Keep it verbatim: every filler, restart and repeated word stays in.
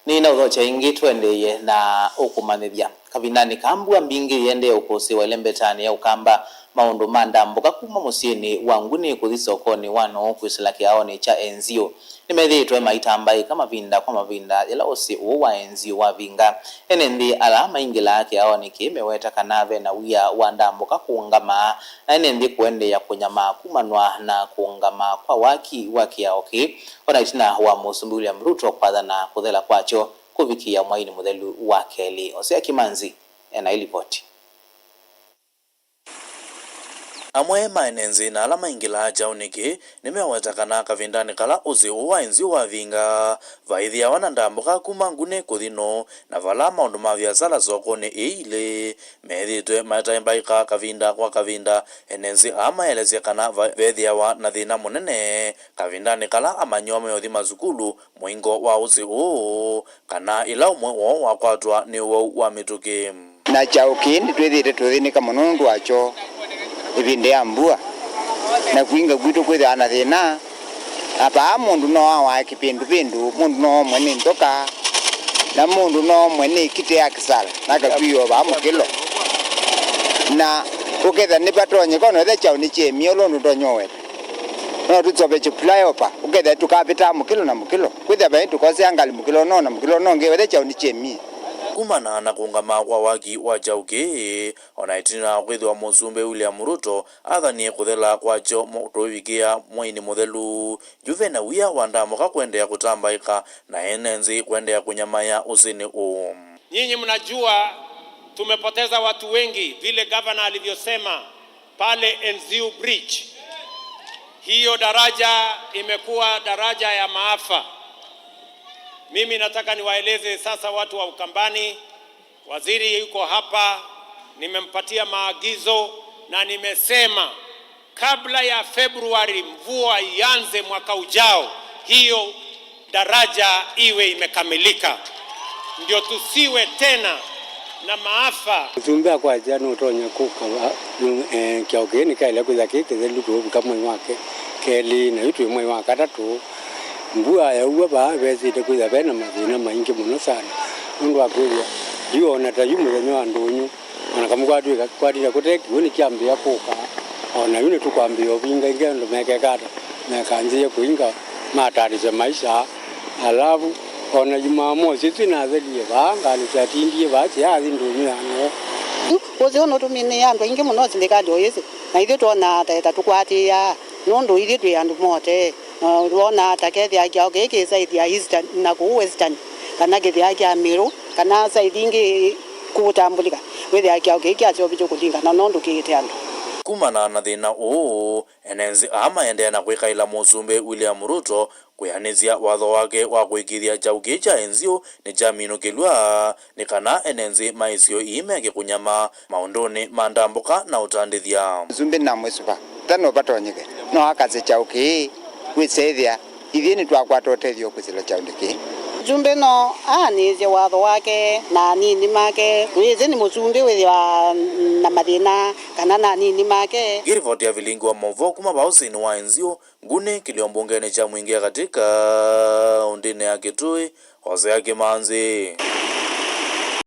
Nĩnaũthokya ĩngĩ tũendeeye na ũkũmanyĩthya. Kavindanĩ kaa mbua mbingĩ ĩendee ũkũsĩĩwa ĩlembetanĩ ya Ũkamba, maũndũ ma ndambũka kuma mũsyĩnĩ wa Nguni kũthi sokonĩ wa Nũũ kwĩsĩla kĩaonĩ kya Enzio nĩmethĩĩtwe maitambaĩka mavinda kwa mavinda yĩla ũsĩ ũũ wa Enzio wavinga. Ene nthĩ ala maingĩlaa kĩaonĩ kĩĩ meweta kana ve na wia wa ndambũka kũũngama, na ene nthĩ kũendeea kũnyamaa kumanwa na kũũngama kwa waki wa kĩao kĩĩ, o na ĩtina wa Mũsumbĩ William Ruto kwathana kũthela kwakyo kũvikĩĩa mwainĩ mũthelu wa kelĩ. Hosea Kimanzi ena ĩlipoti. Amwe ma ene nzĩ na ala maingĩlaa kyaũnĩ kĩĩ nĩmeweta kana kavindanĩ kala ũsĩ ũũ wa Enzio wavinga, vaĩthĩawa na ndambũka kuma Nguni kũthi Nũũ, na vala maũndũ ma viasala sokonĩ ĩĩ ilĩ methĩĩtwe mataĩmbaĩka kavinda kwa kavinda. Ene nzĩ aa maelesya kana va-, vethĩawa na thĩna mũnene kavindanĩ kala amanyĩw'a meũthi masukulu mũingo wa ũsĩ ũũ, kana ĩla ũmwe woo wakwatwa nĩ ũwau wa mĩtũkĩ. Na kyaũ kĩĩ nĩtwĩthĩĩte tũthĩnĩka mũno nũndũ wakyo ĩvinda ya mbua, na kwinga kwitũ kwĩthĩawa na thĩna. Na vaa mũndũ no awae kĩvĩndũvĩndũ, mũndũ no omwe nĩ nzoka, na mũndũ no omwe nĩ ĩkitĩ ya kĩsala, na akakw'ĩĩwa vaa mũkĩlo. Na ũkethĩa nĩvatonyeka, ona ethĩa kyaũ nĩkyemie ũla ũndũ ũtonya ũweta. No tũsovekye flyover, ũkethĩa tũkavĩtaa mũkĩlo na mũkĩlo. Kwĩthĩa vai tũkosea ngalĩ mũkĩlo ũno na mũkĩlo ũno ũngĩ, wethe kyaũ nĩkyemie. Kumana na kũũngama kwa waki wa kyaũ kĩĩ, o na ĩtina wa kwĩthĩwa Mũsumbĩ William Ruto athanie kũthela kwakyo mo-, tũivikĩa mwainĩ mũthelu, yu ve na wia wa ndambũka kũendeea kũtambaĩka na ene nzĩ kũendeea kũnyamaĩa ũsĩnĩ ũũ. Nyinyi mnajua tumepoteza watu wengi, vile gavana alivyosema pale Enziu Bridge. Hiyo daraja imekuwa daraja ya maafa. Mimi nataka niwaeleze sasa watu wa Ukambani, waziri yuko hapa, nimempatia maagizo na nimesema kabla ya Februari mvua ianze mwaka ujao, hiyo daraja iwe imekamilika, ndio tusiwe tena na maafa. Mũsumbĩ akwasya nũtonya kũka va, nũ-, eh, kyaũ kĩĩ nĩkaĩle kwĩthĩa kĩ kĩthelu kũvika mwei wa ke-, kelĩ, na yu twĩ mwei wa katatũ. Mbua yaua vaa vesĩte kwĩthĩa ve na mathĩna maingĩ mũno sana, nũndũ wa kwĩthĩa yu o na ta yu mũthenya wa ndũnyũ, o na kamũkwatw'ĩka kwatĩte kũte kĩw'ũ nĩkyambĩĩa kũka, o na yu nĩtũkwambĩĩa ũvinga ĩngĩ andũ mekeka ata, mekanzĩe kũinga mataanĩsye maisha. Alavu o na Jumamosi ĩsu nathelie vaa, ngalĩ syatindie vaa syaathi ndũnyũ ya nũũ. Yu ũsĩ ũũ nũtũminĩe andũ aingĩ mũno silikalĩ o ĩsĩ, na ithyĩ twonaa ta, ta tũkwatĩĩaa, nũndũ ithyĩ twĩ andũ mote. Na wona ta kethĩa kĩao kĩĩ kĩsaĩthi ya Eastern na kũu Western, kana kĩthĩa kya Mĩrũ, kana saĩthi ingĩ kũtambũlĩka, wĩthĩa kĩao kĩĩ kyaseũvĩtye kũlingana na ũndũ kĩĩte andũ. Kumana na thĩna ũũ, ene nzĩ aa maendeea na kwĩkaĩla Mũsumbĩ William Ruto kwĩanĩsya watho wake wa kũĩkĩĩthya kyaũ kĩĩ kya Enziu nĩkyaminũkĩlw'a, nĩ kana ene nzĩ ma isio ii meke kũnyamaa maũndũnĩ ma ndambũka na ũtandĩthya. Mũsumbĩ nĩnamwĩsũva ta no vatonyeke, no akasye kyaũ kĩĩ, wĩseĩthĩa ithyĩ nĩtwakwata ũtethyo kwĩsĩla kyaũnĩ kĩĩ. Mũsumbĩ no aanĩĩsye watho wake na anini make. Wĩsĩ nĩ mũsumbĩ wĩthĩwa na mathĩna kana na anini make. Ĩ rivoti ya vilingi wa maũvoo kuma vaa ũsĩnĩ wa Enziu, Nguni, kĩlio mbungenĩ kya Mwingi ya Katĩ kaũndĩnĩ ya Kitui, Hosea Kimanzi.